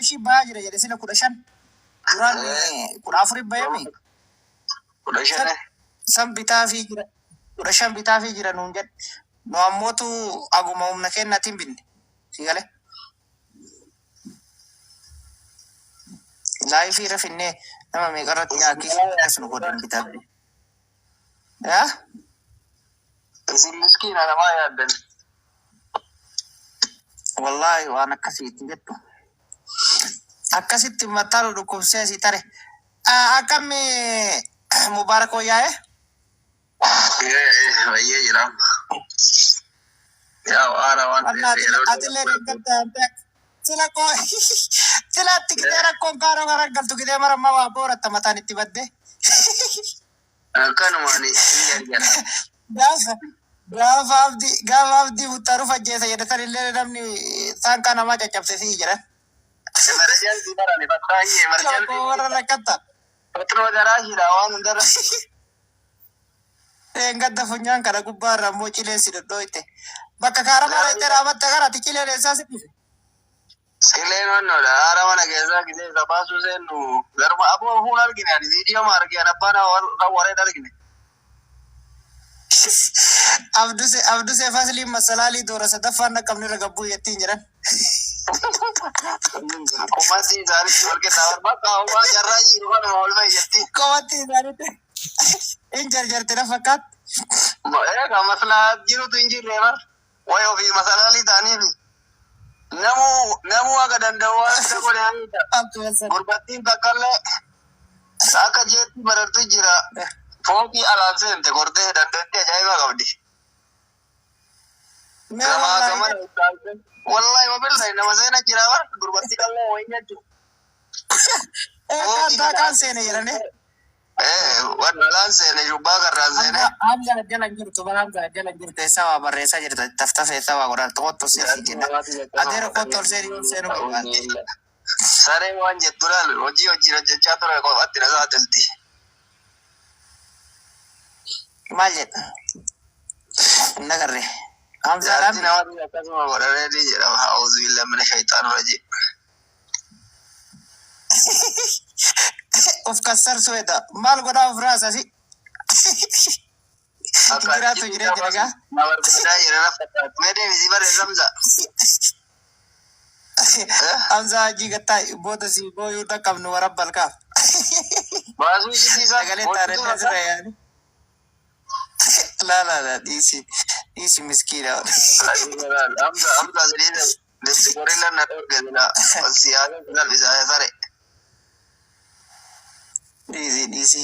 Ishii bahaa jira jedhe sila 15 duraan 14 bahemi 15. San bitaafii jira, 15 bitaafii jira nuun jedhe. Nu ammootu aguma humna keennatiin binne. Si gale? Laayifii irra finnee nama meeqa irratti yaakii akkas nu godhan bitaa. Yaa? Isin miskiina namaa yaaddan. Wallaahi waan akkasiitti jettu. Akkasitti mataa nu dhukkubsee si tare. Akkammi Mubaarak wayyaa'ee? Bayyee jira. Yaa haara waan Wanna ta'eef yeroo atillee deeggarta sila koo sila atti gidee rakkoon kaaroo garagaltu gidee maramma waa booratta mataan itti badde. Akkanumaan hin jarjara. Gaafa abdii mutaaruuf ajjeesa jedhatan illee namni saanqaa namaa caccabse sii jedhan. Emergency barani fattaayye Sila emergency. koo warra rakkatta. Petroo garaashiidha waan hundarra. Gadda funyaan kana gubbaa irra immoo cileen si dhodhooyte. Bakka kaaramaa reettee dhaabatte karaati cileen eessaa si dhufe? Cileen wannoodha. Haara mana keessaa gisee isa baasuu seennu garuma aboo fuun argine, ani viidiyoo ma arge, an abbaan warreen argine. Abduse Abduse fasliin masalaalii doora sadaffaan dhaqqabni irra gabbuu jettiin jedhan. Qomatti isaanitti wal qixxaa bakka homaa carraa jiru kanuma ol bahi jetti. Qomatti isaanitti hin jarjarte na fakkaatti. Egaa maslaa jirutu hin jirre bar. Way ofii masalaalii ta'aniifi. Namuu akka danda'u waan hunda godhe. Abdu Gurbattiin takkallee akka jeetti barartu jira. Fooqii alaan seente gortee dandeettii ajaa'ibaa qabdi. Mee Gamaa wallaahi gamana utaalte. Wallaahi wabillahi nama seena jira bar gurbattii qallee wayii jechuudha. Eegaan taakaan seene jedhanii. Waan alaan seene shubbaa karraan seene. Hamza jala hin jirtu bara Hamza jala hin jirtu, eessaa waa barreessaa jirta, taftaf eessaa waa godhaa kottu seeni jenna. Adeera kottu ol seeni yoo seenu barbaadde. Saree waan jettu laal, hojii hojii hojjechaa ture kophaatti na saaxilti. Maal jedha? Hin agarre. Hamzaadhaan Jaartii namatti akkasuma godhareetii jedhama. A'uuzu billahi mina shayxaan rajiim. Of kassarsu edha. Maal godhaa of raasasi? Akka Jiraatu jireenya dhagaa. Na barbaadaa jira na fakkaatu. Mee deebisii barreessa Hamza. Hamza hajii gattaa booda si booyuu dhaqqabnu warra balkaaf. Baasuu isiisaa. Sagalee taaree sirra yaani. La la la, dhiisi dhiisi, miskiina. Hamza Hamza jedhee lifti gorilla na dhorke sila siyaasa salphisaa sare. Dhiisi dhiisi,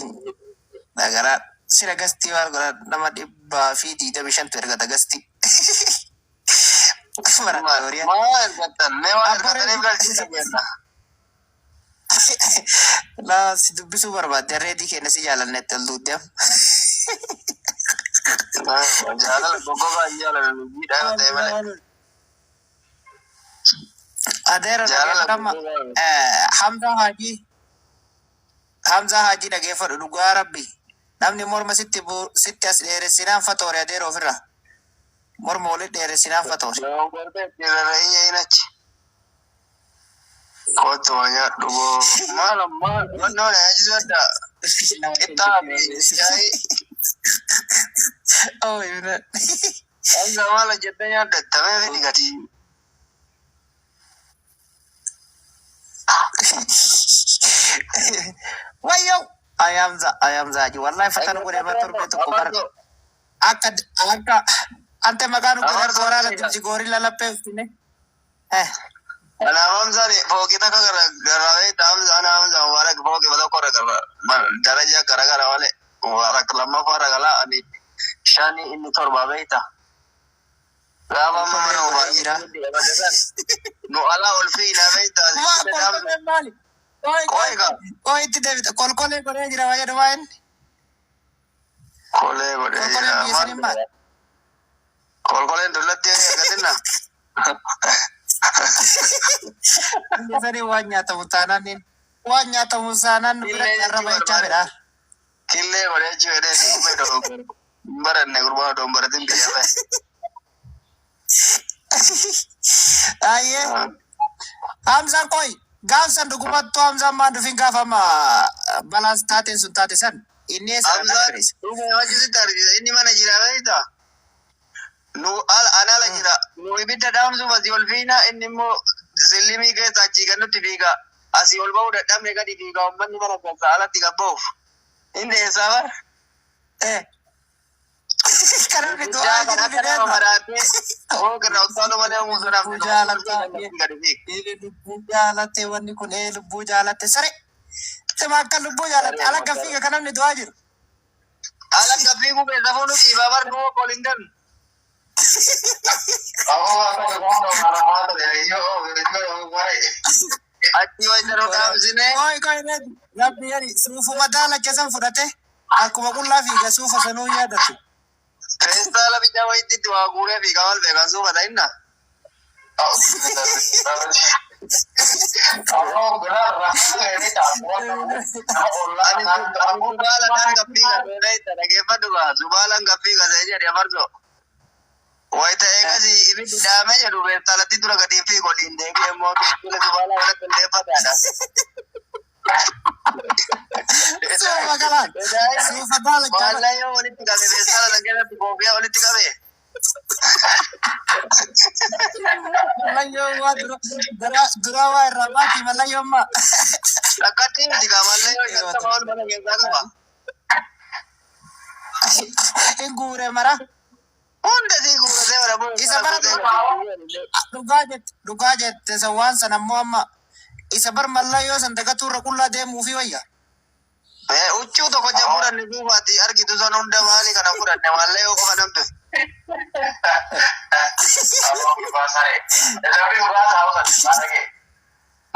dhagaraa sira gastii maal godhaa, nama 125tu ergata gastii. Barattooriyaa. Maa ergattan? Mee waan ergattaniif galchiisa kenna. La si dubbisuu barbaadde, reedii keenya si jaalannetti ol duudde. Jaalala goggogaa hin jaalala jiidhaa yoo ta'e malee. Adeera Jaalala dhageeffadhama. goggogaa. Hamzaa Haajii Hamzaa Haajii dhageeffadhu, dhugaa rabbi. Namni morma sitti sitti as dheeressinaan fatoore, adeera ofirra. Morma walit dheeressinaan fatoore. Doongortee itti rarra'ii achi. Kootu waa nyaadhu boo. Maal ammaa wannoo na yaachisuu adda. Qixxaa fi shaayii. Oh, ibna. Hamza maal hojjettee nyaadhu jettamee fidi gadi. Wayyo! Ay Hamza, ay Hamza Haji. Wallahi fatana godhe bara torbee tokko bara akka ante maqaa nu godhe akka waraana dimsi goorilla laphee uffine. Eh. Kanaaf Hamzaan fooqii takka garraawee Hamza ana Hamza Mubarak fooqii tokko irra garra daraja gara gara malee Mubarak lammaffaa irra galaa, ani shani, inni torba beekta. Gaafa amma mana Kolkolee godhee jira. Mubarak san nu alaa ol fiinaa beekta. Maa kolkolee maali? Qoy Qoy qoy kaa. Qoy, itti deebita. Kolkolee godhee jira waa jedhu waa inni. Kolee godhee Kolkoleen jira. biyya sanii maali? Kolkoleen dullatti eeggatinna. Biyya sanii waan nyaatamu taanaan waan nyaatamu taanaan nu biratti Killee arraba jechuu jechaa barbaade. fedha. Killee godhee jechuu jedhee si qubee dogoggore. Hin baranne, gurbaan odoo hin baratin biyya bahe. Ayyee. Hamzaan qoy. Gaaf san dhugumattuu Hamzaan maan dhufin gaafa amma balaan taateen sun taate san inni eessa dha Hamzaan agarsiisa. dhuma hojii sitti argisiisa. Inni mana jira beektaa? Nu ala ana ala jira. Nu ibidda dhaamsuuf asii ol fiina inni immoo sillimii keessa achii gad nutti fiiga. Asii ol ba'uu dadhabne gadi fiiga uummanni mana keessa alatti gad ba'uuf. Inni eessaa bara? Eh. Karaa fi Guddaa du'aa kan jiru akka nama fideeta. maraatee hooqirra utaaluu malee uumuu naaf Lubbuu nama jaalataa gadi fiiga. ee lubbuu jaalatte wanni kun ee lubbuu jaalatte sare. Sima akka lubbuu jaalatte ala gad fiiga kan namni du'aa jiru. Ala gad fiiguu keessa fuunu dhiibaa bar nuu ol hin galu. Achi wayita nu dhaamsine Qoy qoy reedi rabbi yari suufuma daalacha san fudhate akkuma qullaa fiiga suufa sanuu yaadatu. Feestaala bichaa wayitti itti waa guuree fiigaa wal beekan suufa ta'inna. Ani zubaala kan gaffii gasee beekta dhageeffadhu gaa zubaalaan gaffii gasee jedhe afarso. Wayita eegas ibiddi dhaame jedhu feestaalatti dura gadi fiigu oliin deebi'ee immoo tuuttule zubaalaa walitti hundeeffataadha. Suufa kalaan suufa daalacha bara. Maallayyoo walitti qabe feestaala san keessatti koofiyaa walitti qabe. Mallayyoo waa dura dura dura waa irraa baati mallayyoo ammaa. Takkatti miti gaa maallayyoo 50 ol mana keessaa qaba. Hin guure mara. Hunda sii guuratee bara booda Isa bara guutee dhugaa jette dhugaa jette isa waan sana ammoo amma isa bar mallayyoo san dagatuu irra qullaa deemuufi wayya. Huccuu tokko ja fudhanne duubaati argitu san hunda maali kana fudhanne maallayyoo qofa namtu.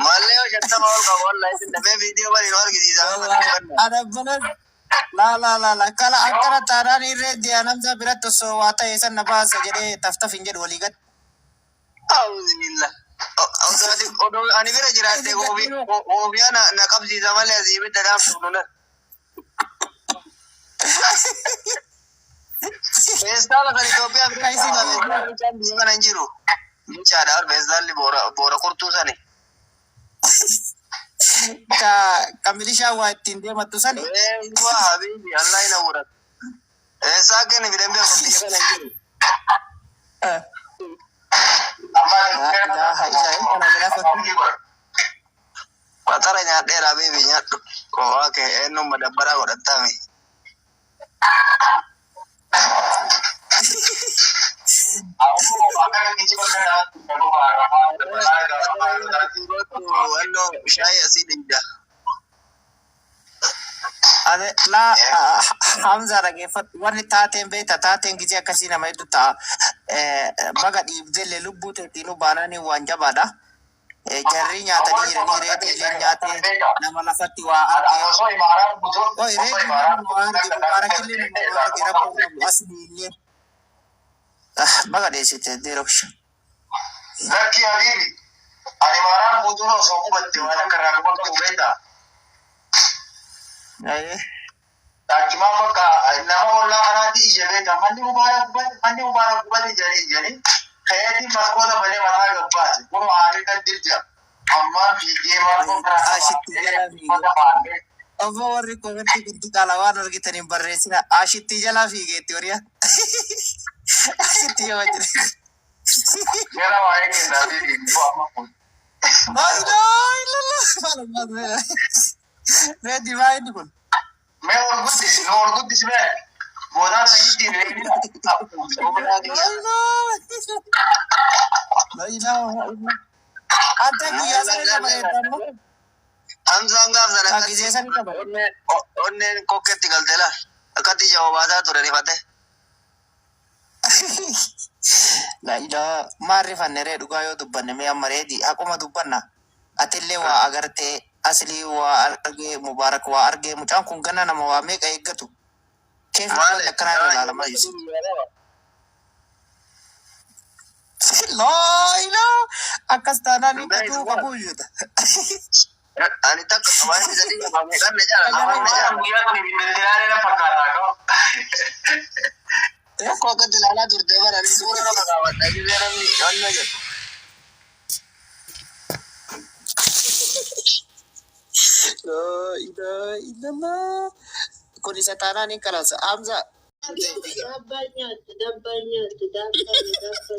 Maallayyoo 50 ol qaba wallahi isin dafee viidiyoo bani nu argisiisa. Adabbanas laa laa laa laa kala akkana taanaan irree diyaanamsaa biratti osoo waa ta'e san na baasa jedhee taftaf hin jedhu walii gad. Auzubillah. Odoo ani bira jiraadhe koofiyaa na qabsiisa malee asii ibidda dhaamsuuf nu nan. Feestaala kan Itoophiyaa Kan isin bichaan biyya kana hin jiru. Bichaadha feestaalli boora boora qurtuu sani. Ka ka milishaa waa ittiin deemattu sani. Eeyyuwa habiibi Allah hin awwuratu. Eessaa akka inni fidan beeku biyya kana hin jiru. Laa ilaaha illa kana biraa kottu. Fatara nyaadheera habiibi nyaadhu. Kophaa kee eenyuun madabbaraa godhattaami. Walloo shaayii asii dhigda. Ate laa Hamza dhageeffadhu wanni taateen beekta taateen gizee akkasii nama hedduu ta'a. Baga dhiibdellee lubbuu teetiinuu baanaanii waan jabaadha. Jarri nyaatanii jiranii reetii illee nyaatee nama lafatti waa argee. Oi reetii nama waa arge mubaarakillee nama waa arge rakkoo qabu asli illee. Baga dheessite deeroksha. Lakki habibi, ani maaraan guutuun osoo gubatte waan akka irraa quban qabu beektaa? Ayee. Achumaan bakka nama ollaa kanaatti iyya beektaa manni mubaarak gubate manni mubaarak gubate jedhanii iyyanii ka'eetiin maskoota banee mataa gad baase kunoo aarri kan jirja ammaan fiigee marqoo biraa Ashitti jalaa fiigee. uffata baadhee Obbo warri komentii kun caala waan argitan hin barreessina. Ashitti jalaa fiigeetti horiyaa. Ashitti yoo jira. Jala waa'ee kennaa fi amma kun. Laa ilaaha illallah. Reedi maa inni kun? Mee ol guddisi, nu ol guddisi mee. Boodaa sana jijjiirre. Laa ilaaha illallah. Ante guyyaa sana irra bareedda ammoo. Hamzaan gaaf sana Haa gizee sana irra bareedda. Onneen kokkeetti galte laal. Akkatti ija obaasaa ture rifate. Laa ilaaha maal rifanne ree dhugaa yoo dubbanne mee amma reedi haquma dubbanna atillee waa agartee aslii waa argee mubaarak waa argee mucaan kun gana nama waa meeqa eeggatu keef wanni akkanaa irra ilaalamaa jiru. Laa ilaaha akkas taanaan hin qatuu qabuu iyyuuta. Ani takka waan sadii qaba meeqan na jaala lamaan na jaala. Guyyaa kun ibiddatti ilaalee na fakkaata. Tokko akkatti ilaalaa turte bara ani suura nama kaawwadha gisee namni wanna jedhu. Laa ilaaha illallah. Kun isa taanaan hin kalaasa. Hamza. Dabbaa nyaatti, dabbaa nyaatti, dabbaa dabbaa.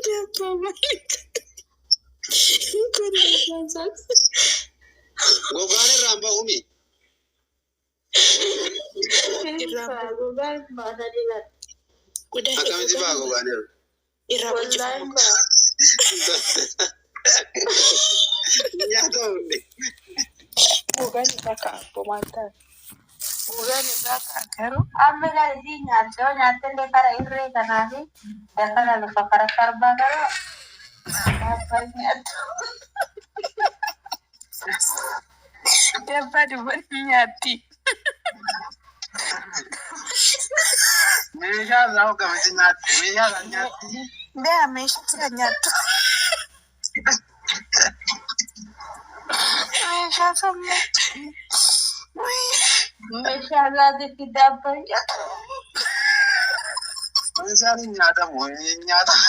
Dabbaa maal? Kun dabbaan isaati. Gogaan irraan ba'umi. Irraan ba'u. Gogaan baasanii laata. Godaa Akkamitti ba'a gogaan irra? Irraa Wallaahi quncifama. ba'a. Nyaata hunde. Gogaan irraa ka'a abboo maal ta'a? Gogaan irraa ka'a garuu Amma ilaali isii nyaatte yoo nyaatte illee kara irree kanaa fi dafana lufa kara sarbaa gara dabbaa nyaattu. Dabbaa dubartii nyaatti. Meeshaa irraa hooggamti nyaatti. Meeshaa irraa nyaatti. Daa meeshaa sira nyaattu. Meeshaa san nyaattu. Meeshaa isaatiitti dabbaa nyaattu. Meeshaan hin nyaatamu. Hin nyaatamu.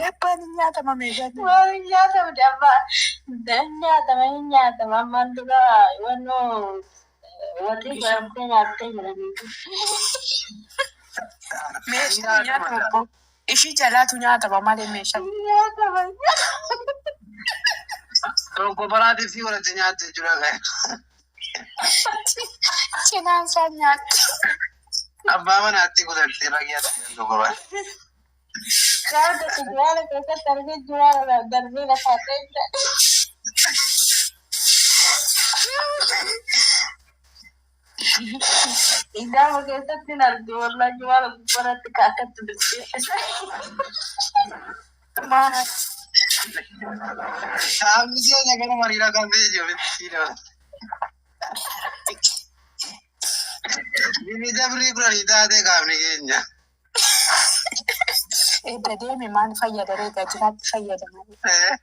Dabbaan hin nyaatama meeshaan. Waan hin nyaatamu dabbaa. Hin nyaatama hin nyaatama ammaan dura wannoo waxii godhamtee nyaattee jiranii. Meeshaan nyaatama obbo. Ishii jalaatu nyaatama malee meeshaan. Hin nyaatama hin nyaatama. Tokko baraatiif si godhatte nyaatte jechuudha. Cinaan isaa nyaatti. Abbaa manaatti godhatte ragyaatti tokko bara. Gaafa tokko juwaala keessatti argee juwaala darbee lafaa ta'e jira. Gaafa keessatti hin arge wallahi juwaala gubbaratti kaakatti dirqee. Maal? Qaamni keenya gara mariidhaa kan ta'e jiru. Inni dabrii kudhanii taate qaamni keenya. Edda deeme maal fayyada reega jiraatti fayyada malee.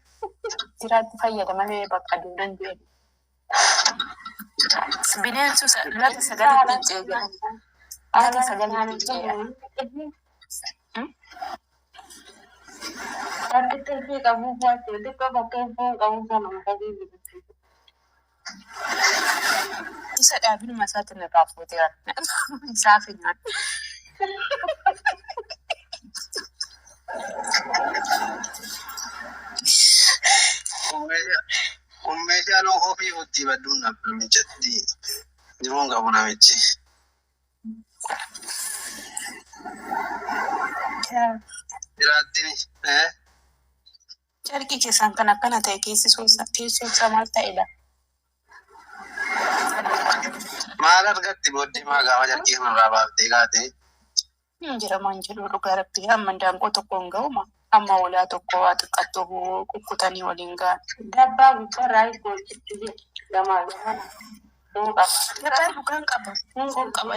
Jiraatti fayyada malee bakka duunan deemu. Bineensu laga sagalitti hin ceegan. Laga sagalitti hin ceegan. Bakki tirfii qabuu bu'aachuu xiqqoo bakka foon qabuu sana muka jiru. Isa dhaabinuma isaatiin irraa fuuteera. Isaaf hin nyaadhu. Kun meeshaan ofii itti badduun namichatti jiruun qabu namichi. Jiraattiin Carqii keessaan kan akkana ta'e keessisuun teessoon isaa maal ta'edha? Maal argatti booddee maa gaafa jalqii kanarraa baaftee kaate? Hin jira maan jedhu dhugaa rabbii amma daanqoo tokko hin ga'uma. Amma walaa tokko waa xiqqattu kukkutanii waliin ga'an. Dabbaa gubbaarraa gochitti jedhu gamaa gamana. Foon qaba. Dabbaan dhugaan qaba. Foon qaba.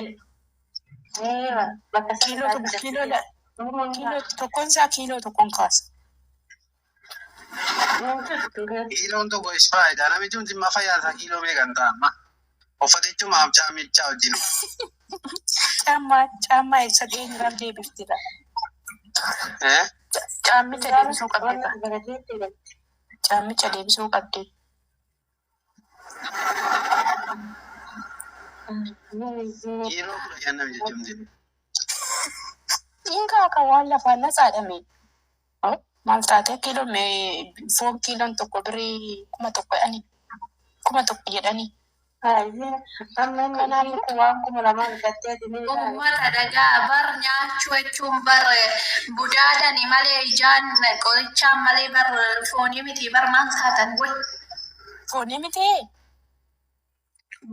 Bakka Kiiloo tokko kiiloo kiiloo tokkoon isaa kiiloo tokkoon kaasa. Kiiloon tokko is faayidaa namichi hundi ma fayyaa kiiloo meeqan ta'a amma? Uffatichumaaf caamichaa wajjin. Caammaa caammaa ibsa dheenyuudhaaf deebiftidha. Caammicha deebisuu qabdedha. Caammicha deebisuu qabde. Kiiloo 15 namichi hundi. Dhiigaa kan waan lafaan natsaadhame. Maal taate kiiloo foon kiiloon tokko birii 1000 jedhanii 1000 jedhanii. Kanaafuu waan 2000 argattee Uummata dhagaa bar nyaachuu jechuun bar budaadhani malee ijaan qorichaan malee bar foonii miti bar maal taatan way. Foonii miti.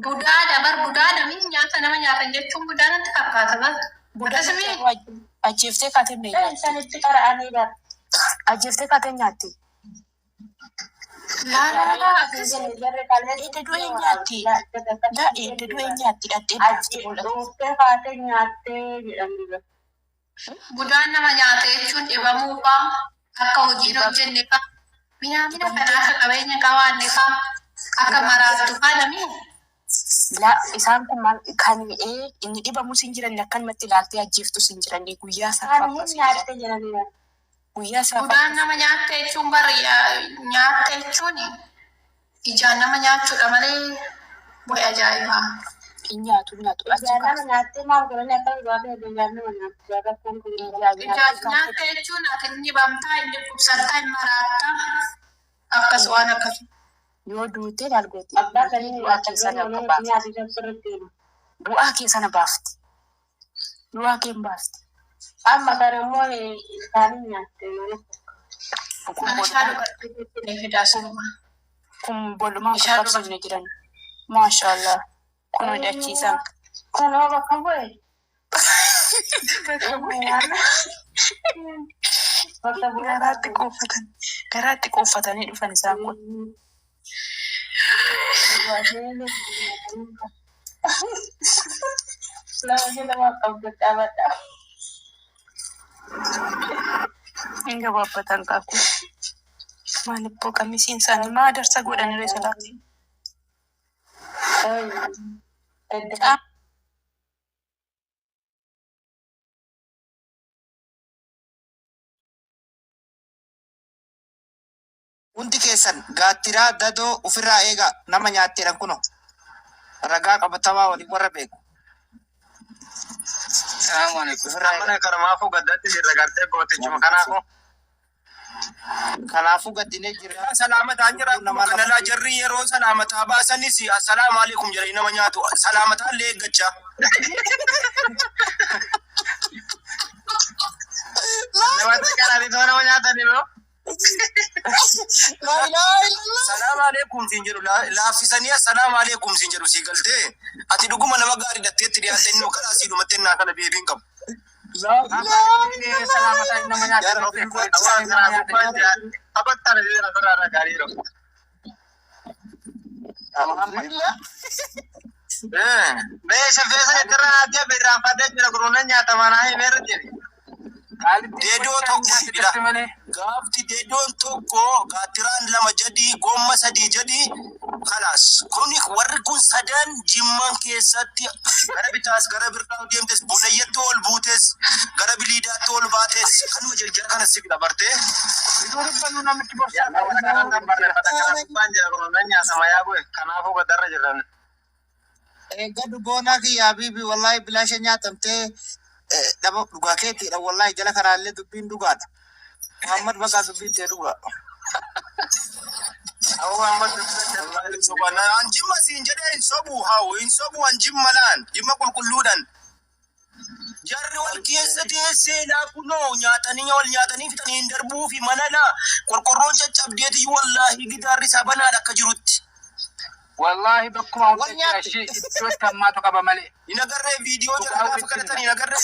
Budaadha bar budaadha miti nyaata nama nyaatan jechuun budaa natti fakkaata bar. Budaa Akkasumi ajjeeftee kaatee mee nyaatti. Sanitti qara'anii bar. Ajjeeftee kaatee nyaatti. Laa laa laa akkasii. Edda du'ee nyaatti. Laa edda du'ee nyaatti dhattee baafte booda. Dhuuftee kaatee nyaattee jedhamti. Budaan nama nyaate jechuun dhibamuu faa akka hojii hin hojjenne faa minaamina kana akka qabeenya qabaanne faa akka maraattu faa namni. Laa isaan kun maal kan inni dhibamus hin jiran akkanumatti ilaaltee ajjeeftus hin jiran guyyaa Kan saafaa hin akkas jedhan. nyaatte jedhanii. Guyyaa saafaa Budaan nama nyaatte jechuun bar nyaatte jechuun Ijaan nama nyaachuudha malee wayi ajaa'ibaa. Hin nyaatu hin nyaatu achi Ijaan nama kaasa. nyaattee maal godhanii akka dhugaa ta'e ijaan nama nyaatti rakkoon kun Ijaan nyaatti Ijaan kaasa. nyaatte jechuun ati inni dhibamtaa, inni dhukkubsattaa, inni maraattaa akkas waan akkasii. Yoo duute maal gooti? Abbaa Duutee sanii du'aa kee nyaata sana garuu nama baafti. nyaatu sirriitti hima. Du'aa kee sana baafti. Du'aa kee hin baafti. Amma kana immoo isaanii nyaatte malee. Kun Ani bishaan bolumaan dhugaatti fidaa sinumaa. kun bolumaan Bishaan qaqqabsiifne jiran. Maashaallah. Kun hidhachiisan. Kun hoo bakka bu'e? Bakka bu'e. Bakka bu'e. Garaatti quuffatan. Garaatti quuffatanii dhufan isaan kun. Lama lama qabdu dhaabadha. Hin gabaabbatan kaakuu. Maalibboo qamisiin isaanii maa darsa godhaniree salaati. Hundi keessan gaattiraa dadoo ofirraa eegaa nama nyaatteedhan kuno ragaa qabatamaa waliin warra beeku Salaamu alaikum. ofirraa eegaa. Mana kanumaafuu gaddatti jirra gartee gootichuma kanaafuu. Kanaafuu gaddinee jirra. Salaamataan jira Lubbuun namaa akkuma lafa kanalaa jarri yeroo salaamataa baasanis assalaamu alaikum jedhanii nama nyaatu. Salaamataa illee eeggachaa. Namatti qaraariitoo nama nyaatanii boo. Laa ilaaha illallah. Salaamu alaikum siin jedhu laaffisanii assalaamu alaikum siin jedhu sii galtee ati dhuguma nama gaarii dhatteetti dhiyaatte inni karaa sii dhumatte naa kana deebiin qabu. Laa ilaaha Inni salaamataa nama illallah. nyaata Yaa jettee Rabbi qoricha koo. nama nyaata jettee. Taphattaan jira biraarra gaarii yeroo. Muhammad. Alhamdulillah. Mee shafeessa irra haatee birraanfadhee jira guruuna nyaatama naa himeerra jiri. Qaalittiin Deedoo qoricha tokko nyaata sidila. jette malee. Gaafti deedoon tokko gaattiraan lama jedhi gomma sadii jedhi kalaas. Kuni warri kun sadan jimman keessatti gara bitaas gara birraa deemtes bonayyatti ol buutes gara biliidaatti ol baates kanuma jara kana si fida bartee. Iddoo dubbannu namitti gorsaa Nama qabu kanan nama barreeffata kana gubbaan jira guruuna nyaatama yaa bu'e kanaafuu gaddarra jirran. Eeggadhu boonaa kiyya habiibi wallahi bilaasha nyaatamtee dhaba dhugaa keetiidha wallahi jala kanaallee dubbiin dhugaadha. Muhammad baqaa dubbiin tee dhugaa. Abuu Muhammad dubbisa Wallahi hin soban. An jimma siin jedhee hin sobu hawu hin sobu an jimma laan jimma qulqulluudhaan. Jarri wal keessa teessee laa kunoo nyaatanii wal nyaatanii fixanii hin darbuu fi mana laa qorqorroon caccabdeeti wallaahi gidaarri isaa banaadha akka jirutti. Wallaahi bakkuma Wal hunda jira nyaatti. ishee iddootti hammaatu qaba malee. Hin agarree viidiyoo jara Dhugaa gaafa walitti kadhatan hima. hin agarree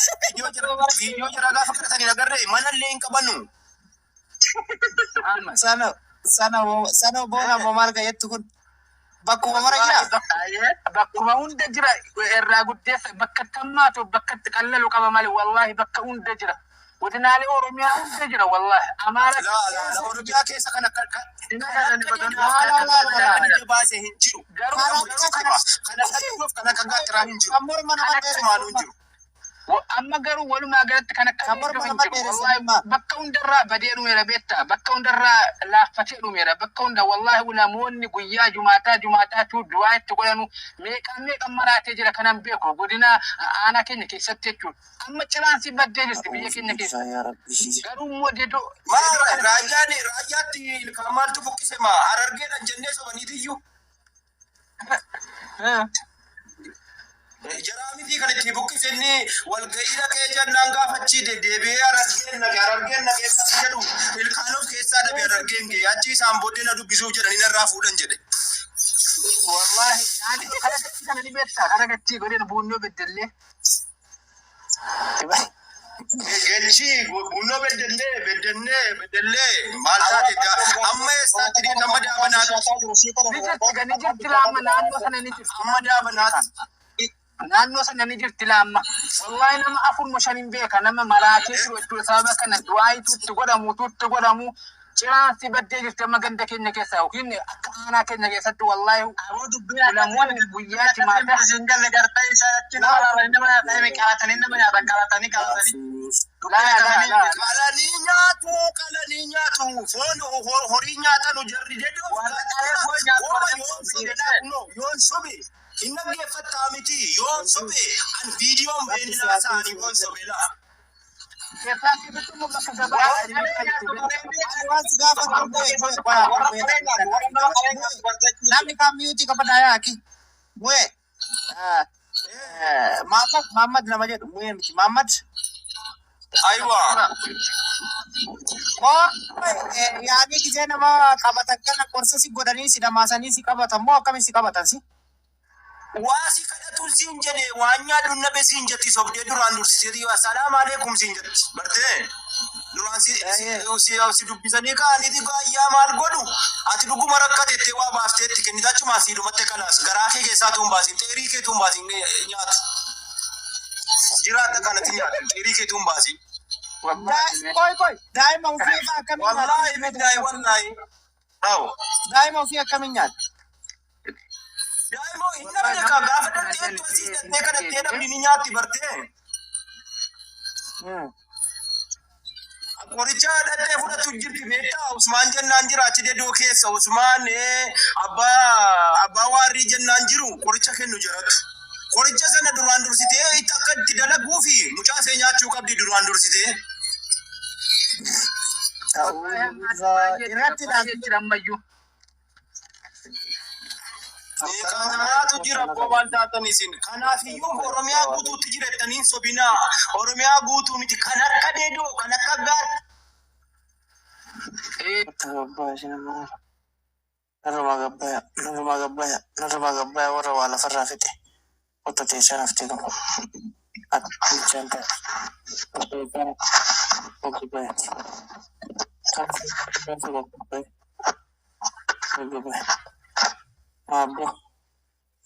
viidiyoo jara gaafa kadhatan hin agarree manallee hin qabanu. Muhammad. Sana sana sana boona ammoo maal ka jettu kun bakkuma mara Wallaahi jiraa? bakkuma hunda jira irraa guddeessa bakka itti hammaatu bakka itti qallalu qaba malee wallaahi bakka hunda jira. Godinaalee Oromiyaa hunda jira wallaahi. Amaara Laa laa laa keessa Oromiyaa keessa kan akka kan Laa akka laa Laa laa kan laa akka laa. ija baase hin jiru. garuu Kan garuu akka kan kana Kan akka dhiyoof kan akka gaattiraa hin jiru. kan morma kan nama akka Sumaanuu hin dheeressu jiru. Amma garuu walumaa galatti kan akka kan morma deebi'u hin nama jiru. dheeressu Wallaahi maal? bakka hundarraa badee dhumeera beektaa. Bakka hundarraa laaffatee dhumeera. Bakka hunda wallaahi namoonni guyyaa jumaataa jumaataatu du'aa itti godhanu meeqaan meeqan maraatee jira kanan beeku godina aanaa keenya keessatti jechuudha. Amma ciraansi baddee jirti biyya keenya keessa. Yaa Rabbi. Garuu immoo dedoo Maa dedoo kana raayyaan raayyaatti ilkaan maaltu buqqise maa harargeedhaan jennee sobaniitiyyuu. Jaraa miti kan itti buqqise inni walga'ii dhaqee jennaan gaafachi deebi'ee harargeen naqe harargeen naqee gaafa jedhu ilkaan of keessaa dhabe harargeen ga'e achi isaan booddee na dubbisuuf jedhanii narraa fuudhan jedhe. Wallaahi ani kana gachii kana ni beektaa kana gachii godina buunnoo beddellee. Gechi bunnoo beddellee beddennee beddellee maal taate amma eessaatti dhiin amma daabanaatti Ni jirti ga ni jirti laamma naannoo sana ni jirti. amma daabanaatti. Naannoo sana ni jirti laamma. Wallaahi nama afur moo shan hin beeka nama maraatee jiru jechuudha sababa kana du'aayitu itti godhamu itti godhamu ciraansi baddee jirti amma ganda keenya keessa yookiin akka aanaa keenya keessatti wallaahi Aboo dubbiin akkasii namoonni guyyaa akkasii jimaataa miti siin galle gartee isa achi nama laalanii nama nyaatanii qalatanii nama nyaatan qalatanii qalatanii dubbiin laa laa akkasii laa miti. Qalanii nyaatu qalanii nyaatu foon horii nyaatanu jarri jedhu Warra qalee foon nyaatu gooma warra sobe kunoo yoon sobe hin dhaggeeffattaa miti yoon sobe an viidiyoon Rabbi beenilaa si haa isaanii tiisu. yoon sobe laa. Keessaa keessattuu immoo bakka gabaa Ani waan si gaafadhu bu'ee bu'ee namni kaan miyuutii qabadhaa yaaki. Bu'ee. Mahammad Mahammad nama jedhu bu'ee miti Mahammad. Aywa. Yaanii gisee nama qabatan kana qorsa si godhanii si dhamaasanii si qabatan moo akkamiin si qabatan si? Waa si kadhatuun siin jedhe waan nyaadhu nabe siin jetti sobdee duraan dursiteeti salaam aleekum siin jetti bartee duraan si si si si dubbisanii ka'aniiti gaayyaa maal godhu ati dhuguma rakkatettee waa baasteetti kennita achumaa sii dhumatte kalaas garaa kee keessaa tuun baasin xeerii kee tuun baasin nyaatu jiraata kanatti nyaatu xeerii kee tuun baasin. Qoy qoy daa'ima ofii fa'aa akkamiin Wallaahi nyaatti? billahi wallaahi. Hawo. Daa'ima ofii akkamiin nyaatti? Daa'ima hin dhabne kaa gaafa dhalteettu asii dhattee kadhattee dhabni ni nyaatti bartee. Qoricha dhattee fudhatu jirti beektaa Usmaan jennaan jira achi dedoo keessa Usmaan abbaa abbaa waarrii jennaan jiru qoricha kennu jiratu. Qoricha sana duraan dursitee itti akka itti dalaguu fi mucaa ishee nyaachuu qabdi duraan dursitee. Irratti baay'ee jira ammayyuu. Kanaatu jira abboo waan taatan isin. Kanaaf iyyuu Oromiyaa guutuutti jira jettanii hin sobinaa. Oromiyaa guutuu miti kan akka deedoo kan akka gaar Narrumaa gabbaya, narrumaa gabbaya, narrumaa gabbaya warra waa lafarraa fixe. Otto teessee naftee qabu. Akka bulchaan ta'e. Gabbaya. Gabbaya. Abbo.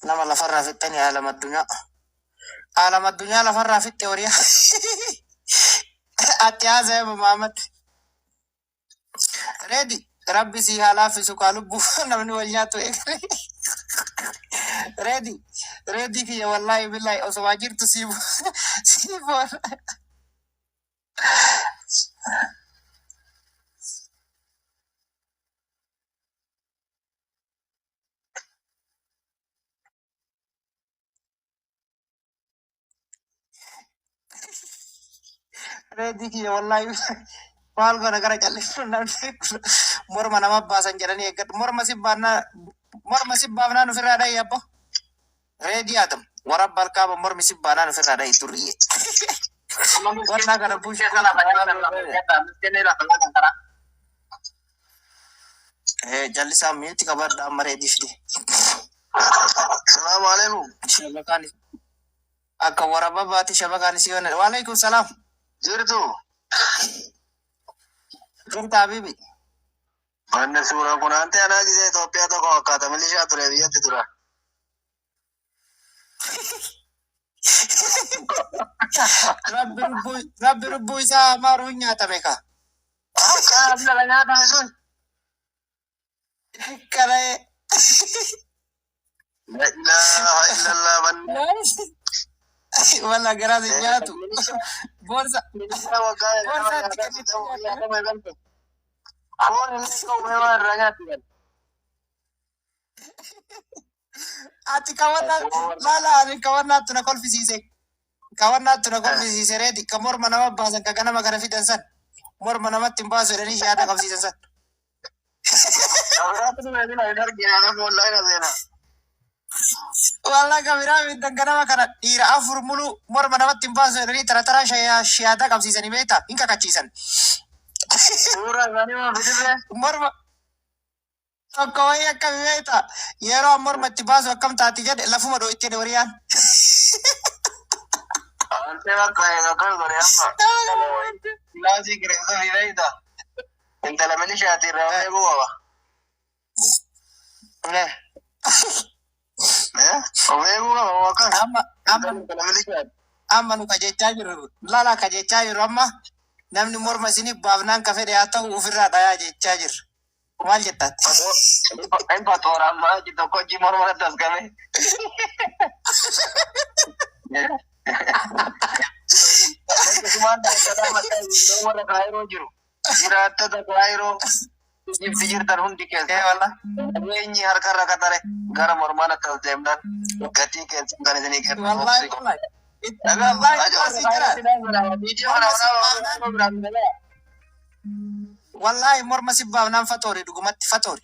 Nama lafarraa fixxanii aalam addunyaa. Aalam addunyaa lafarraa fixxe horiyaa. Ati haasa'e Muhammad. Reedi rabbi si haa laaffisu kaa lubbuu namni wal nyaatu eegale. Reedi reedi kiyya wallaahi billaahi osoo jirtu siif siif oola. Reedi kiyya wallaahi maal goona gara callisu namni morma nama baasan jedhanii eeggadhu morma si baannaa morma si baafnaan ofirraa dhahi abbo. Reedi Adam warabba alkaaba mormi si baanaan ofirraa dhahi durriye. Wannaa kana buusha. Jallisaa miitti qabadha amma reedii fide. Salaamu alaikum. Shabakaan akka warabba baate shabakaan isii wana. Waalaikum salaam. Jirtu. Jirta habibi. Manni suuraa kun anti anaa gisee Itoophiyaa tokko fakkaata milishaa ture biyyatti tura. Rabbi lubbuu rabbi lubbuu isaa amaaruu hin nyaatame ka. Akka lafa nyaatame sun. Kana La ilaha illallah manni. walla garaa si nyaatu. Boorsa Milishaa waggaa boorsa itti kennitee nyaatame. Foon inni qawwee waan irraa nyaatti gal. Ati kawannaa laala ani kawannaattu na kolfisiise. Kawannaattu na kolfisiise reedi ka morma nama baasan ka ganama kana fidan san. Morma namatti hin baasu jedhanii shaada qabsiisan san. Kabiraatti sun hin argina nama wallahi na seena. Walla kabiraa fidan ganama kana dhiira afur mulu morma namatti hin baasu jedhanii tara tara shaada qabsiisanii beektaa hin kakachiisan. Suuraa isaanii waan fidillee. Morma tokko wayii akkami beektaa yeroo an morma itti baasu akkam taati jedhe lafuma dhoo'itti jedhe wariyaan. Antee bakka akkas godhe amma. Kilaasii kireessuu fi beekta. Intala milishaati irraa of eeguu qaba. Of eeguu qaba moo akkas? Amma amma Intala milishaati. amma nu kajechaa jirru lala kajechaa jirru amma namni morma isiniif baafnaan ka fedhe haa ta'u ofirraa dhayaa jechaa jirra. Maal jettaatti? Hin fatoora amma achi tokko achi morma irratti as game. Akkasumaan daldalaa mataa iddoo warra Kaayiroo jiru. Jiraattota Kaayiroo. Ibsi jirtan hundi Ee keessa. wallah. Qabeenyi harkarra katare gara mormaan akkas deemnaan gatii keessan kan isinii kennu Wallahi obsi. wallahi. Dhagaa Wallahi ajo asii jira. viidiyoo kana Morma si waraabaa baafnaan wallahi morma si baafnaan fatoori dhugumatti fatoori.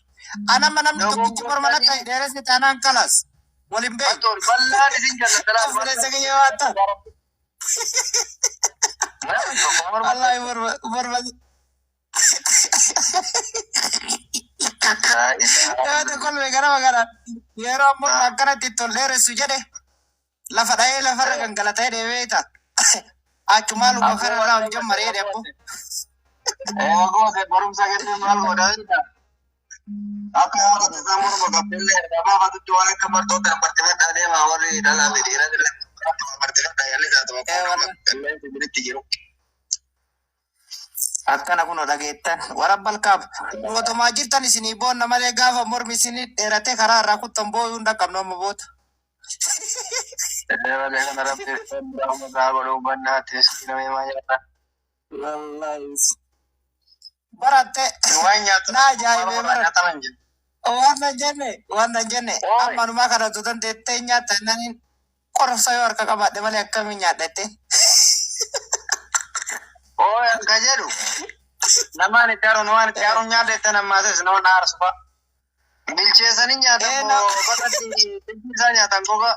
Anamma namni tokkichi morma natti Dogongortanii dheeresse taanaan kalaas. Waliin beeku. fatoori bal'aan isin jaalladha laal Obboleessa bal'aan. kiyya waan ta'an. Namni tokko morma Wallahi morma morma. laa ilaaha Yaada kolme gara magara. Yeroo morma akkanatti itti ol dheeressu jedhe lafa dha'ee lafarra gangalatee deemee ta'a. Achumaa luba Abboo kanarraa ol waan jammaree jedhe abboo. Eegoote barumsa kennee maal godhaa jirta? Akka haala tasaa morma qabdillee erga baafatutti waan akka bartoota bartifadhaa deemaa warri dhalaa fi dhiiraa illee bartifadhaa yaalli taatuma Ee kun wallah. qilleensi biritti jiru. Akkana kunoo dhageettan warabbal kaaba. Mootummaa jirtan isinii boonna malee gaafa mormi isinii dheeratee karaa irraa kuttan booyuu hin dhaqqabnu amma boota. Illee malee kana rabbi irraa godhuu bannaa teessii namee maa nyaata. Wallahi. Baratte Waan nyaatan na ajaa'ibee morma bara. nyaataman jiru. Waan nan jenne waan nan jenne Ooyi amma numaa kana tutan teettee nyaata naniin qorsa yoo harka qabaadhe malee akkamiin nyaadha jetteen. ooyi akka jedhu namaan itti haaruun waan itti haaruun nyaata itti nammaates nama na aarsu fa'a. Bilcheessanii nyaatan Ee na moo bakka isaa nyaatan gogaa.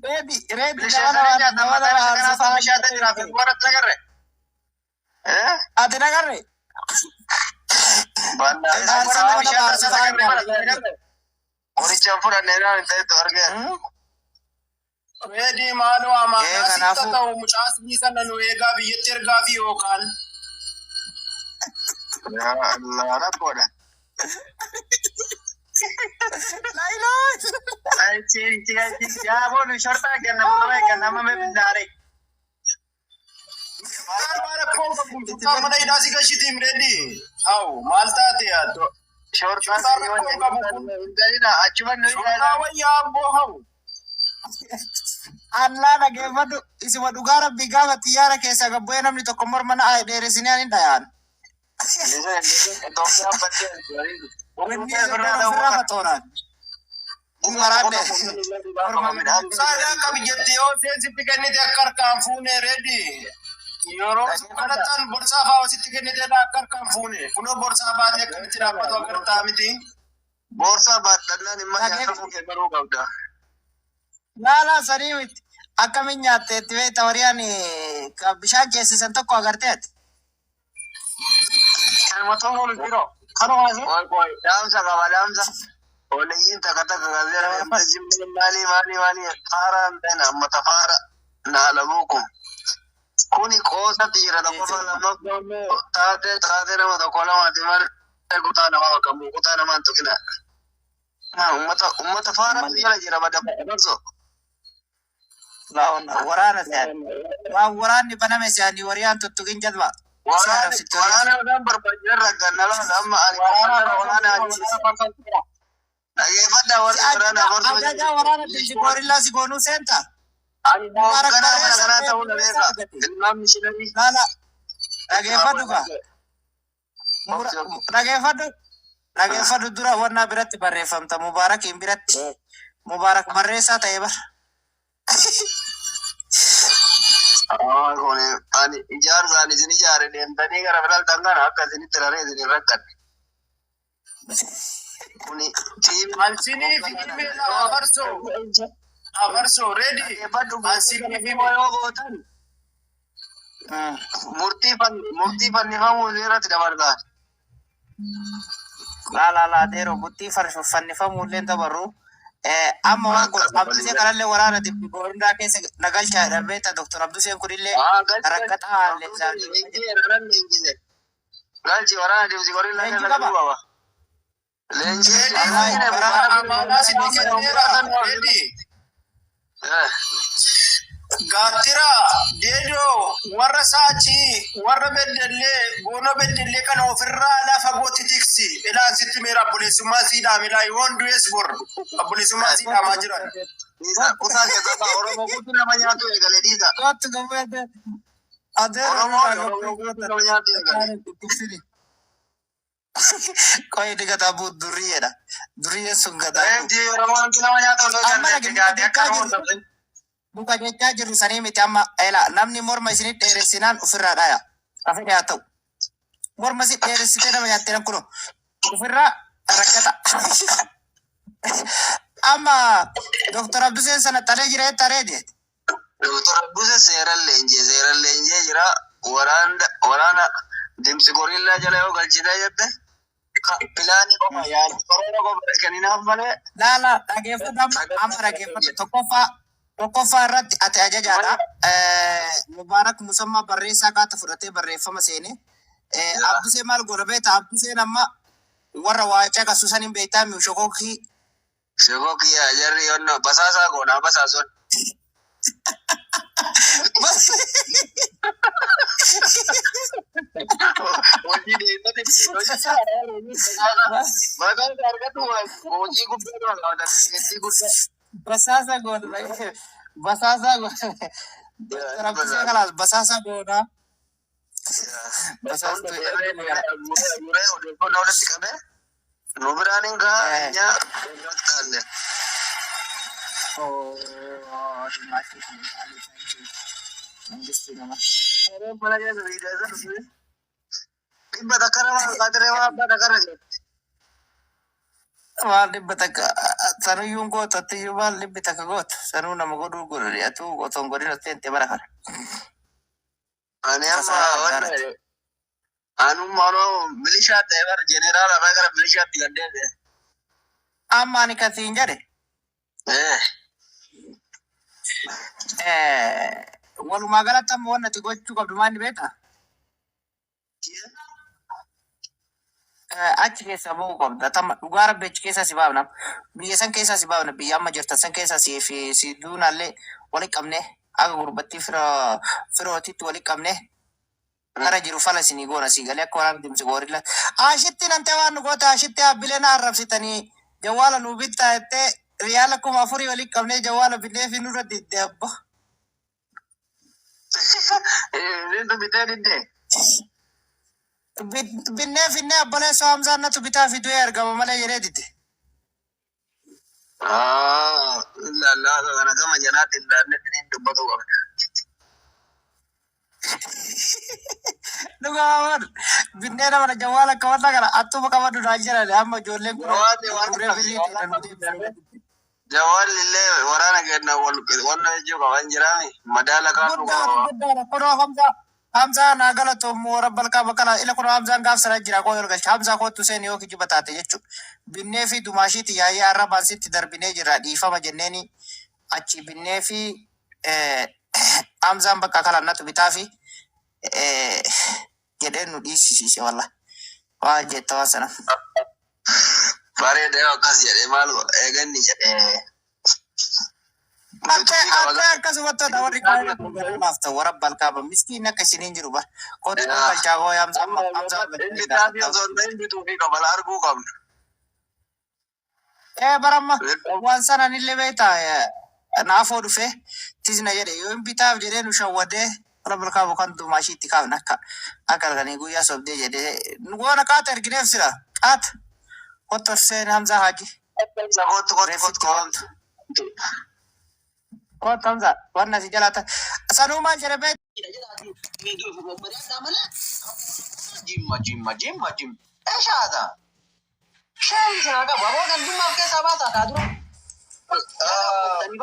reedi reedi nama Bilcheessanii nama nyaatan nama mataan nama isa aarsu kanaatu fa'aa bishaata jiraaf nyaata. warra agarre. Eh? Ati nagarre Bannaa aarsa warra nama nama bishaata aarsu fa'aa agarre bara nyaata. agarre. Qorichaan fudhannee naan hin ta'etu argee. Reedii maaloo Ee amaanaa sitta kanaafuu ta'u mucaa sii sana nu eegaa biyyatti ergaa fi yookaan. Yaa Allah rakkoodha. laayilaa. Achi achi achi yaa boonu shortaa kenna nama kenna nama billaare. Maal waan rakkoo qabu Itti shurtaa mana bari. hidhaa si gashitiim reedii. Hawu maal taate yaaddo. Shortaa Shurtaa sirrii rakkoo qabu kun hin achuma nu shurtaa ilaalaa. wayyaa abboo hawu. Allaa dhageeffadhu isuma dhugaa rabbii gaafa xiyyaara keessaa gabbu'ee namni tokko morma na dheeressinee ani dhayaan. Itoophiyaan baddee Wanni isin ofirraa faxooraan. Maraadhe. Morma Saadaa akka biyyatti yoo seensitti kennite akka harkaan fuune reedii. Yeroo kadhatan borsaa fa'aa sitti kennite akka harkaan fuune. Kunoo borsaa baatee akkamitti dhaabbatu agartaa miti. Boorsaa baadhannaan immoo nyaata fuukee baruu qabda. Laalaa sanii miti. Akkamiin nyaatte itti beekta wariyaan bishaan ceesisan tokko agartee ati. Qoy qoy dhaamsa qaba dhaamsa. Ooleyyiin takka takka gazeera maali maali maali faara hin ta'in amma tafaara naalamuukum. Kuni qoosatti jira tokkoffaa lammaffaa immoo taatee taatee nama tokko lamaati malee kutaa namaa bakka bu'u kutaa namaa hin tuqina. Uummata uummata faaratu jala jira badda barso. Waraana se'an. Waan waraanni baname se'anii wariyaan tuttuqin jalba. Si Waraana arrabsitti wariyaan. waraana odaan barbaachisa ragganna laata amma ani komandara olaanaa ajjeese. Dhageeffadhaa Si warri waraana farsoo ajajaa waraana dinsi goorillaa si goonuu seenta. Ani Mubaarak hoogganaa mana barreessa kanaa ta'uu na barreessa beeka. argate. Ilmaan mishiinarii. Laala dhageeffadhu kaa. Dhageeffadhu. Dhageeffadhu dura wannaa biratti barreeffamta Mubaarakiin biratti. Mubaarak barreessaa ta'e bara. Kun ani ijaarsa ani isin ijaare deemtanii gara filatan kana akka isinitti raree isin hin rakkanne. Kuni tiimi Ansinii fi meela afarsoo afarsoo reedii. dhaggeeffadhu Ansinii fi immoo yoo gootan murtii murtii fannifamuu irratti dabartaan. Laa laa laa deero murtii fannifamuu illee dabarru. Amma waan kun Abdusee kanallee waraana dibbi gorindaa keessa nagalchaa jedhan beekta Doktor Abduseen kunillee rakkataa haallee isaanii. Galchi waraana dibsi gorilla Leenji keessa qaba. galuu qaba. Leenji Reedii Wallahi waraana amaanaa sitti kenneera reedii. Gaattira deedoo warra saachii warra beddellee goonoo beddellee kana ofirraa lafa gooti tiksi ilaan sitti meera obboleessummaa sii dhaamilaa yoon du'es bor obboleessummaa sii dhaamaa jiran. Kutaa keessatti Oromoo guutuu nama nyaatu eegale dhiisa. Kottu gabbee adeero Oromoo irraa Oromoo gabbee guutuu nama nyaatu eegale. goota. Qoy inni gataa bu'u durriyeedha. Durriyyeen sun gataa bu'u. Reefti Oromoon nama nyaata osoo Amma jalleetti dhage gaatee jechaa akka jirru nama muka jechaa jirru sanii miti amma ela namni morma isinit dheeressinaan ofirraa dhaya. Ka fedhe haa ta'u. Morma si dheeressitee nama nyaattee nan kunoo ofirraa raggata. Amma Dr. Abduseen sana xalee jira jetta reedi. Doktor Abduse seeran leenjee seeran leenjee jira. Waraana waraana dimtsi gorillaa jala yoo galchitee jette pilaanii qofa yaadu karoora qofa kenninaaf malee Laala dhageeffadhu amma amma dhageeffadhu tokkoffaa tokkoffaa irratti ati ajajaadha. Mubaarak Musammaa barreessaa qaata fudhatee barreeffama seene. Abdusee maal godha beektaa? Abduseen amma warra waa caqasu san hin beektaa mi shokokii Shekoo kiyya jarri yonnoo basaasaa goonaa basaason. Hojii deemnati hojii maqaan isaa argatu hojii guddaa nama qabata dandeettii guddaa. Basaasa goona. Basaasa goona. Doktor Abdusee kalaas basaasa goona. Basaastuu jedhamee magaalaa. Odeeffannoo walitti qabee nu biraan hin gahaa nyaa irratti taalle. Oh, Mangistuu nama. Mana keessa viidiyoo isa dhufe. Dhibba takka nama harkaa waan abbaa takka irra jirti. Maal dhibba takka sanuyyuun goota atiyyuu maal dhibbi takka goota sanuu nama godhuu godhu atuu otoo hin godhin otoo hin bara kana. Ani amma Kasaaraa wanna gaarati. anummaa milishaa ta'e bara jeneraala irraa gara milishaatti gad deebi'e. Amma ani kasiin jedhe walumaa galatti amma wanni ati gochuu qabdu maal ni beektaa? Achi keessaa bahuu qabda. Tamma dhugaa rabbi achi keessaa si baafna. Biyya san keessaa si baafna. Biyya amma jirtan san keessaa si fi si duunaallee wali qabne akka gurbattii fira firootitti wali qabne kara jiru fala isinii goona sii galee akka waraana dimsi goorilla. Ashitti nan ta'e waan nu goote ashitti dhaabbilee na arrabsitanii jawwaala nu bittaa jettee riyaala 4000 wali qabnee jawwaala binnee fi nurra didde abbo. Isintu bitee diddee. Binnee finnee obboleessoo Hamzaan natu bitaa fi du'ee argama malee jedhee dide. Lallaa kana gama jalaatti hin laalle isiniin dubbatu qabna. Dhugaa waan binnee nama jawwaala akka wanta kana attuma qabadhu naan jedhan amma ijoolleen kun Jawaarri waan gurguree birrii ta'e nu deebisee. Jawaarri illee waraana kenna wal wanna jechuu qaban jiraami madaala kaasuu Guddaadha qaba. guddaadha kunoo Hamzaa Hamzaa naa galatoomu rabbal kaaba kana ila kunoo Hamzaan gaaf sana jira koo ol galcha Hamzaa kootu seeni yoo kijiba taate jechuudha. Binnee fi dumaashiiti yaa'ii arrabaan sitti darbinee jirra dhiifama jenneeni achi binnee fi Hamzaan bakka kana natu bitaa fi jedhee nu dhiisisiise wallah. Waan jetta waan sana. Bareeda yoo akkas jedhee maal godha eeganni jedhee. Akka Bituufii qaba. akka akkasumattoota warri kaan naaf ta'u warra balkaaba miskiin akka isiniin jiru bar kootu ol galchaa koo Hamzaa amma Hamzaa ol Inni galchee taasii gaafata. osoo hin ta'in bituufii qaba arguu qabna. Baramma waan sanaan illee beektaa naafoo dhufee tisna jedhe yoo hin bitaaf jedhee nu shawwadee warra balkaaba kan dumaashiitti kaafne akka akka halkanii guyyaa sobdee jedhee nu goona qaata ergineef sira qaata kottu seen Hamzaa Haji Kottu kottu kottu reeffitti kottu. Kottu Hamzaa waan asi jalaa ta'a sanuu maal jedhe beektaa. Jimma jimma jimma jimma. Eshaata. Sheen isin qabu. Aboo gandummaa of keessaa baasaa kaa dura.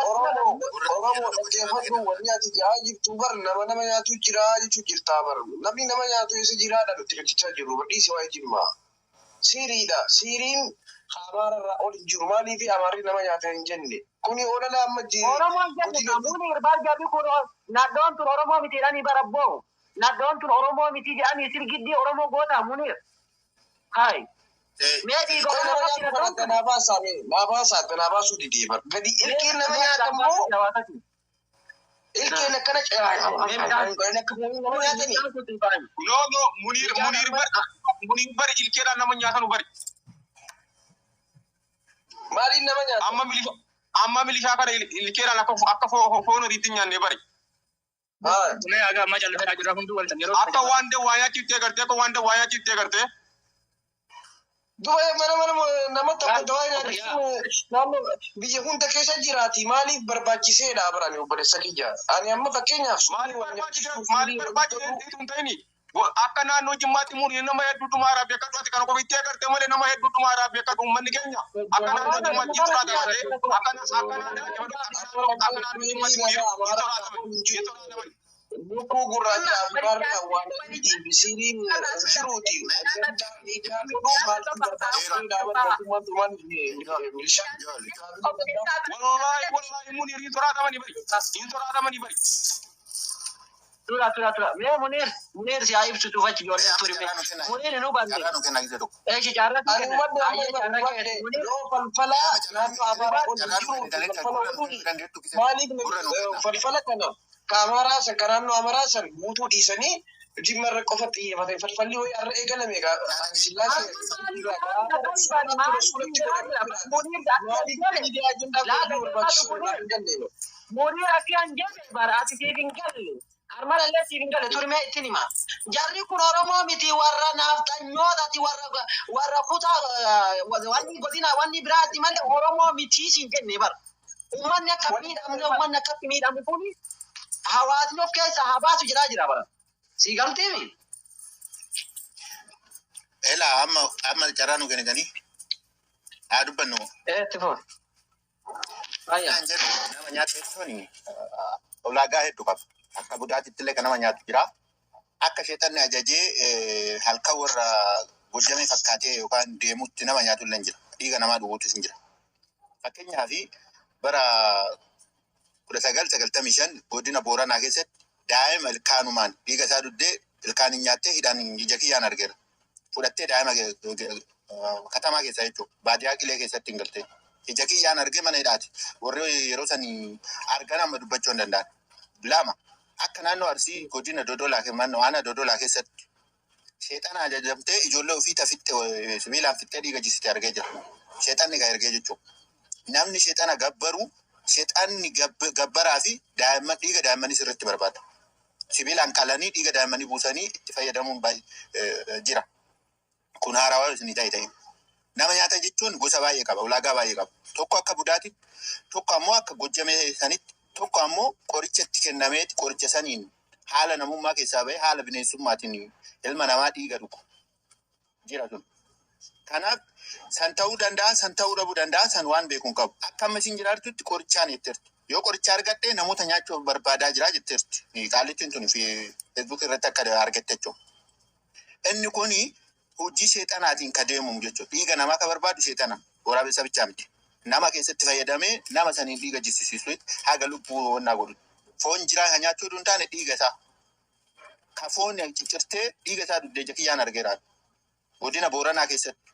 Oromoo Oromoo dhaggeeffadhu wanni ati ja'aa jirtu bar nama nama nyaatu jira jechuu jirtaa bar namni nama nyaatu isa jiraadha nuti hojjechaa jirru bar dhiisi waa'ee jimmaa siiriidha siiriin amaararraa ol hin jiru maaliif amaarri nama nyaata hin jenne kuni olala amma Oromoon jenne godina kamuuni irbaal jarri kun nadhoon tun Oromoo miti jedhanii barabboo. Nadhoon tun Oromoo miti jedhanii sirgiddii Oromoo goota muniir. Hai. Mee dhiiga Qoy Oromoo nama qabdi nyaatu kana nadhoon tun. danaa baasaa mee naa baasaa danaa baasuu didee bar gadi ilkeen nama nyaata immoo ilkeen akkana akka foonii nama nyaatanii No no Munir Munir bar Munir bar ilkeedhaan nama nyaatanu bari. Maaliin nama nyaata? Amma milishaa amma milishaa kana ilkeedhaan akka akka foon horiitti hin nyaanne bari. Akka waan dawaa nyaachiftee gartee akka waan dawaa nyaachiftee gartee. Duba mana mana nama tokko dawaa nyaachisuun naannoo biyya hunda keessa jiraati. Maaliif barbaachiseedha biraan obboleessa kiyya? Ani amma fakkeenyaaf Maaliif waan barbaachise nyaachisuuf maaliif barbaachise hin ta'ini? Akka naannoo Jimmaatti murii nama hedduu dhumaaraaf beekadhu ati kana qofitti agarte malee nama hedduu dhumaaraaf beekadhu uummanni keenya akka naannoo Jimmaatti hin soraatame malee akka akka naannoo akka naannoo Jimmaatti murii hin soraatame hin soraatame. Lukkuu gurraacha abraar kan waan adiitii fi siriin jiruuti. Maaltu barbaachiseedha mootummaan tumaan milishaa. Wallaahi wallaahi murii hin soraatamani bari hin soraatamani bari. Tura tura tura. Mee Munir Munir si haa ibsitu fachi ijoolleen turi mee. Munir hin hubanne. Carraa nu kenna gisee tokko. Eeshi carraa si Ani kenna. hubadde amma Ayyee carraa hubadde kenna. Munir yoo falfala naannoo Amaaraa ol Carraa nu jiruuti kenna falfala gurra nu oduun kenna dandeettu gisee maaliif gurra nu kenna. falfala kana ka Amaaraa san ka naannoo Amaaraa san guutuu dhiisanii Jimma irra qofa xiyyeeffatan falfalli ho'i har'a eegalame egaa sillaasee maaliif miidiyaa ajandaa godhuu barbaachisu irraa hin galleema. Munir akka hin jedhe bara ati siif hin galle. Harmalallee siif hin galle turmee ittiin hima. Jarri kun Oromoo miti warra naafxanyootati warra warra kutaa wanni godina wanni biraati malee Oromoo miti siin jenne bara. Uummanni akka miidhamne uummanni akkatti miidhamu kun hawaasni of keessaa haa baasu jedhaa jira bara. Sii galteemi? Elaa amma amma carraa nu kennitanii haa dubbannu. Itti fufi. Ayyaa. Kan jedhu nama nyaatu jechuun ulaagaa hedduu qaba. Akka budaatitti illee kan nama nyaatu jira. Akka sheexanni ajajee halkan warra gojjamee fakkaatee yookaan deemutti nama nyaatu illee jira. Dhiiga namaa dhuguutus hin jira. Fakkeenyaaf bara 1995 godina Booranaa keessatti daa'ima ilkaanumaan dhiiga isaa duddee ilkaan hin nyaattee hidhaan ija kiyyaan argeera. Fudhattee daa'ima katamaa keessa jechuudha. Baadiyyaa qilee keessatti hin galte. Ija kiyyaan argee mana hidhaati. Warri yeroo sanii argan amma dubbachuu hin danda'an. Lama akka naannoo Arsii godina Dodolaa naannoo aanaa Dodolaa keessatti seexana ajajamtee ijoollee ofii tafitte sibiilaan fixxee dhiiga jissite argee jira. Seexanni kan ergee jechuudha. Namni seexana gabbaru seexanni gabbaraa fi daa'imman dhiiga daa'immanii sirriitti barbaada. Sibiilaan qalanii dhiiga daa'immanii buusanii itti fayyadamuun jira. Kun haarawaa isinii ta'e ta'e. Nama nyaata jechuun gosa baay'ee qaba, ulaagaa baay'ee qaba. Tokko akka budaatitti, tokko ammoo akka gojjamee sanitti, tokko ammoo qoricha itti kennameeti qoricha saniin haala namummaa keessaa bahee haala bineensummaatiin ilma namaa dhiiga dhugu jira sun. Kanaaf san ta'uu danda'a, san ta'uu dhabuu danda'a, san waan beeku hin qabu. Akka amma isin jiraattutti qorichaan jetteerti. Yoo qoricha argadhe namoota nyaachuuf barbaadaa jira jetteerti. Qaallittiin tun Facebook irratti akka argatte jechuudha. Inni kuni hojii seexanaatiin ka deemamu jechuudha. Dhiiga namaa ka barbaadu seexana. Waraabessa bichaa miti. Nama keessatti fayyadamee nama saniin dhiiga jissisiisuutti haga lubbuu honnaa godhu. Foon jiraa kan nyaachuu hin taane dhiiga isaa. Ka foon ciccirtee dhiiga isaa dugdee ija kiyyaan argeera. Godina Booranaa keessatti.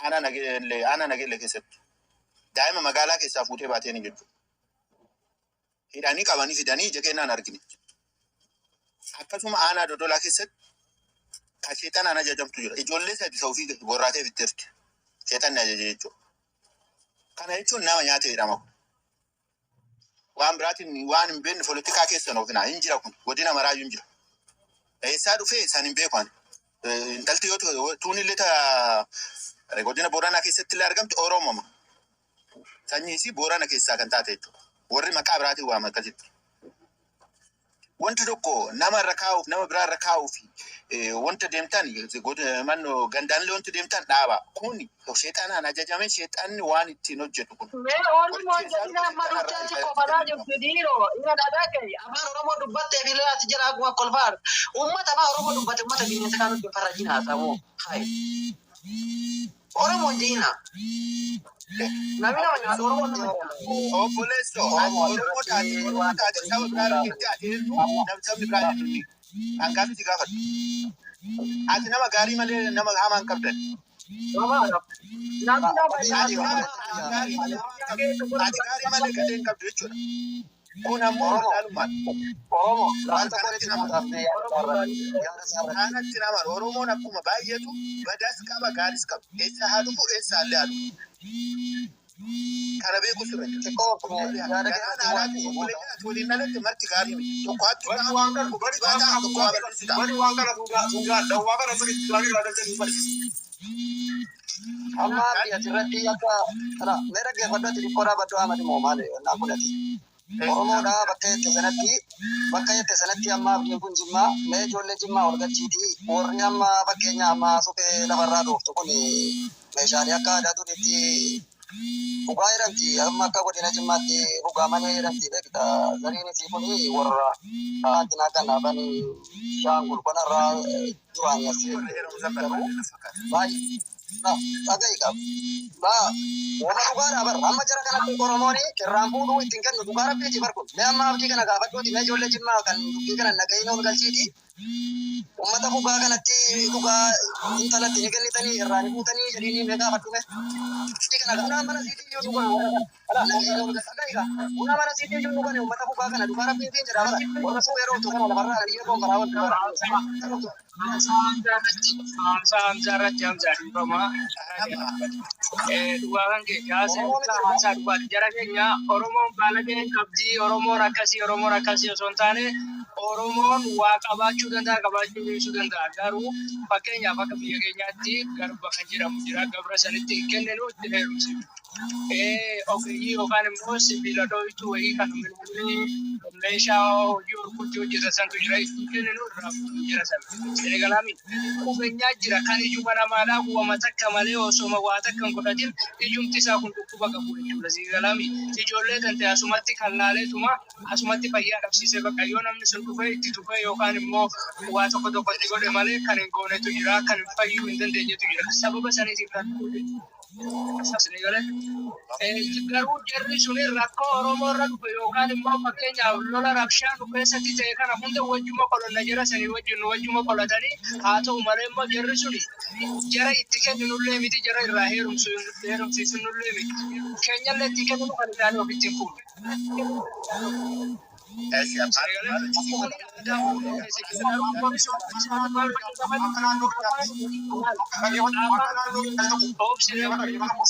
Aanaa Nageellee aanaa Nageellee keessatti. Daa'ima magaalaa keessaa fuutee baatee ni jechuudha. Hidhanii qabanii fidanii ija kennaan argine. Akkasuma aanaa Dodolaa keessatti ka seexanaan ajajamtu jira. Ijoollee sadi isa ofii gorraatee fitteerti. Seexanni ajaje jechuudha. Kana jechuun nama nyaata jedhama. Waan biraatiin waan hin beekne poolitikaa keessa oofinaa hin jira kun godina maraayyuu hin jira. Eessaa dhufee isaan hin beeku ani. Intalti yoo tuunillee ta godina Booranaa keessatti illee argamtu Oromoma. Sanyii isii Boorana keessaa kan taate jechuudha. Warri maqaa biraatiin waama akkasitti. Wanti tokko nama irra kaa'uuf nama biraa irra kaa'uuf wanta deemtan mannoo gandaan wanti deemtan dhaaba. Kun seexanaan ajajame seexanni waan ittiin hojjetu kun. Mee oolli jedhina amma dhuftee achi qofalaa jirtu dhiiroo irra dhadhaa afaan Oromoo dubbattee fi as jira akkuma kolfaan uummata afaan Oromoo dubbate uummata bineensa kaan nutti farrajin haasamu. Hai. Oromoon jedhina. Namni nama nyaatu Oromoon nama nyaatu. Obboleessoo ati Oromoo taate Oromoo taate saba biraa irratti ati eenyu namni sabni biraa jennu kan gaaffii si gaafatu. Ati nama gaarii malee nama hamaa hin qabdan. Namni nama Ati nyaatu gaarii malee hamaa hin qabdu. Ati gaarii malee gadhee hin qabdu jechuudha. Kun ammoo wallaalummaadha. Oromoo Waan laata kanatti kanatti nama nama yaada isaarratti yaada isaarratti. kanatti nama Oromoon akkuma baay'atu badaas qaba gaaris qaba. Eessa haa dhufu eessa illee haa dhufu. Kana beeku sirra jira. Xiqqoo yaada Garaan keessatti waan haalaatu obboleeyyan ati waliin dhalatte marti gaarii miti. Tokko hattuu Bari ta'a, waan kana tokko bari dhibaa waan ta'a, kana tokko tuugaa waa balleessu ta'a. bari waan kana tuugaa tuugaa dawwaa kana sirriitti gaarii irraa galchanii bari. Amma abdii asirratti akka kana mee dhaggeeffadhu ati xiqqoo dhaabadhu Ahmad moo maali naa kun ati. Oromoodha bakka jette sanatti amma abdiin kun Jimmaa mee ijoollee Jimmaa ol galchiitii warri amma fakkeenya amma suphee lafarraa dhooftu kun meeshaalee akka aadaa duriitti dhugaa jedhamti. Amma akka godina Jimmaatti dhugaa malee jedhamti, beekta. Zariin isii kun warra kaantinaa kana bani shaangul kanarraa duraan as garuu baay'ee dhaga'i qaba. Baa warra dhugaadha bar amma jara kanatti Oromoon irraan fuudhuu ittiin kennu dhugaa rabbiiti bar kun. Mee amma abdii kana gaafadhuuti mee ijoollee Jimmaa kan dubbii kana naga'iin ol galchiiti. Uummata dhugaa kanatti dhugaa intalatti ni kennitanii irraa ni fuutanii jedhanii mee gaafadhu mee. Abdii kana bunaa mana siitii iyyuu dhugaa warra kana. Naga'iin ol galchiiti. Bunaa mana siitii iyyuu dhugaa uummata dhugaa kana dhugaa rabbiitiin jedha bara. Warra suphee roobtu kana lafarraa biyya koon karaa wal dhugaa. Haasaa Hamzaa irratti Hamzaa dhiifama. Dhugaa kan kee haasaan haasaa dhugaati. Jara keenya Oromoon baalagee qabdii, Oromoon akkasii, Oromoon akkasii osoo hin taane, Oromoon waa qabaachuu danda'a, qabaachuu dhiisuu danda'a. Garuu fakkeenyaaf akka biyya keenyaatti garba kan jedhamu jira. Gabra sanitti hin kenninu, itti heerumsiifnu. Ogeeyyii yookaan immoo sibiila dho'ituu wayii kan meeshaa hojii horkuutti hojjetan santu jira. Itti kenninu, irraa fuudhu jira sana. Senegalaami. Qubeenyaa jira kan ijuma namaadhaa qubama takka malee osoma waa takka hin godhatin ijumti isaa kun dhukkuba qabu jechuudha. Senegalami. Ijoollee tante asumatti kan laaleetuma asumatti fayyaa dhabsiisee bakka yoo namni sun dhufee itti tufee yookaan immoo waa tokko tokko itti godhe malee kan hin goonetu jira, kan fayyuu hin dandeenyetu jira. Sababa saniitiif kan Senegalee. Garuu jarri suni rakkoo Oromoo irra dhufe yookaan immoo fakkeenyaaf lola rabshaa nu keessatti ta'e kana hunda wajjuma qolonna, jara sanii wajjin wajjuma qolatanii. Haa ta'u malee immoo jarri suni jara itti kenninullee miti, jara irraa heerumsiisunullee miti. Keenyallee itti kenninu, kan isaanii ofitti hin fuudhu. Eessi abbaan Kun aadaa Oromoo keessa jira. Garuu maal gochuu qaban?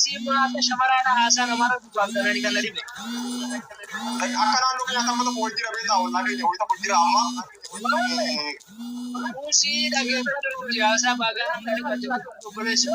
Si maata shamaraadha haasaa namarra dubbaan kan na dhibe. Akka naannoo keenyaatti amma tokko wayii jira, beektaa, ollaa keenya wayii tokko jira amma. Usii dhageeffadhu, haasaa baagaa namni dubbate obboleessa.